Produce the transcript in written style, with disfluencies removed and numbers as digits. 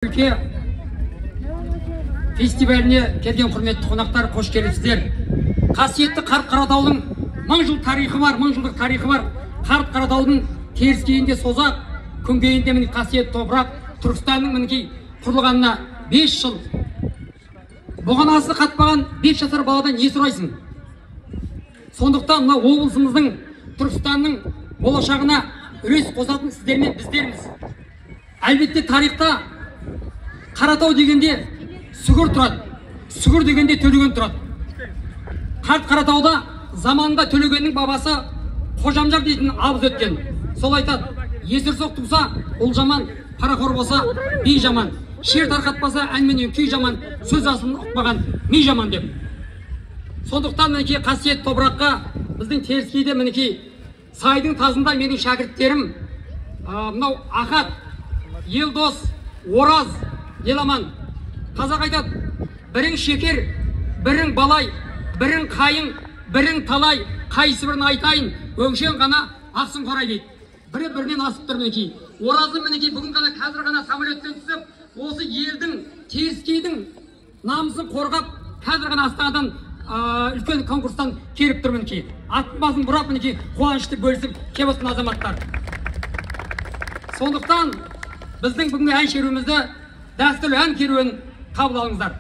Өлке фестиваліне келген құрметті қонақтар, қош келіпсіздер. Қасиетті Қарт Қаратаудың 1000 жыл тарихы бар, 1000 жылдық тарихы бар. Қарт Қаратаудың теріскейінде Созақ, күнгейінде міне қасиетті топырақ Түркістанның мінекей құрылғанына 5 жыл. Бұғанасы қатпаған 5 жасар баладан не сұрайсың? Сондықтан мына облысымыздың, Түркістанның болашағына үлес қосатын сіздер мен біздерміз. Әлбетте, тарихта Қаратау дегенде Сүгір тұрады, Сүгір дегенде Төлеген тұрады. Қарт Қаратауда заманында Төлегеннің бабасы Қожамжар дейтін абыз өткен. Сол айтады: есірсоқ туса ұл жаман, парақор болса би жаман, шер тарқатпаса ән менен күй жаман, сөз асылын ұқпаған ми жаман деп. Сондықтан мінекей қасиет топыраққа, біздің теріскейде мінекей сайдың тазында менің шәкірттерім мынау Ахат, Елдос, Ораз, Еламан. Қазақ айтады: бірің шекер, бірің балай, бірің қайың, бірің талай, қайсы бірін айтайын, өңшең ғана ақсың қорай дейді. Бірі бірінен асып тұр. Мінекей Оразды мінекей бүгін ғана, қазір ғана самолеттен түсіп, осы елдің, теріскейдің намысын қорғап, қазір ғана Астанадан үлкен конкурстан келіп тұр. Мінекей аттың басын бұрап, мінекей қуанышты бөлісіп келіп отырған азаматтар. Сондықтан біздің бүгінгі ән шеруімізді, дәстүрлі ән керуенін қабыл алыңыздар.